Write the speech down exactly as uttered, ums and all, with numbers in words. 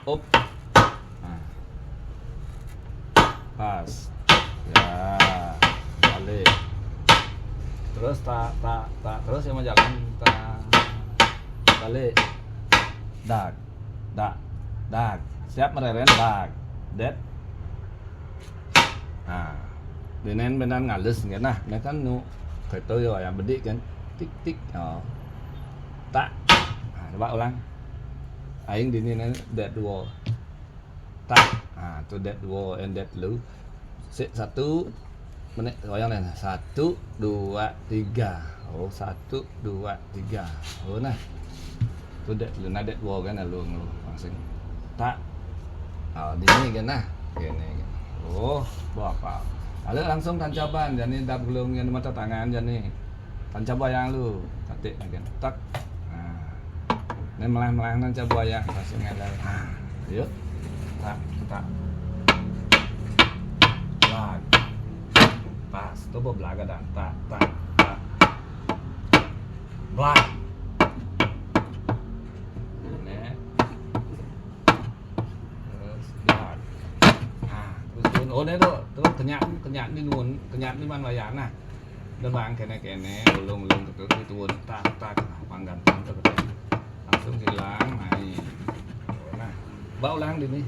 Up. Nah. Pas. Ya. Balik. Terus tak, tak, tak. Terus yang mau jalan. Tak. Balik. Dak. Dak. Dak. Siap mereren. Dak. Det. Nah. Denen benan ngalus nggih. Nah, mekan nu. Kereta yo yang bedik kan. Tik, tik. Oh. Tak. Nah, coba ulang. Aing dini nen det dua. Tak. Ha, tu det dua, en det lu. Sik satu. Menek wayang nen. Satu, dua, tiga. Oh, satu, dua, tiga. Oh, nah. Tu det lu, nah det dua kan lu ngelu langsung. Tak. Oh, dini kan nah. Gini. Oh, berapa? Lalu langsung tancaban, jani dap gelung yang mata tangan jani. Tancap wayang lu, katik lagi. Tak. Nah. Ini melah-melah tancap wayang, langsung ada. Nah, yuk. Tak, tak. Lag. Pas, tu belaga dan tak, tak, tak. Blag. Ini. Terus lag. Nah, terus turun. Oh, ini tu, tu kenyat, kenyat ni nun, kenyat ni man wayang nah. Demang kene-kene, ulung-ulung ketul, tuun, tak, tak, nah, panggan, panggan, langsung hilang, naik. Nah, bau ulang di ni.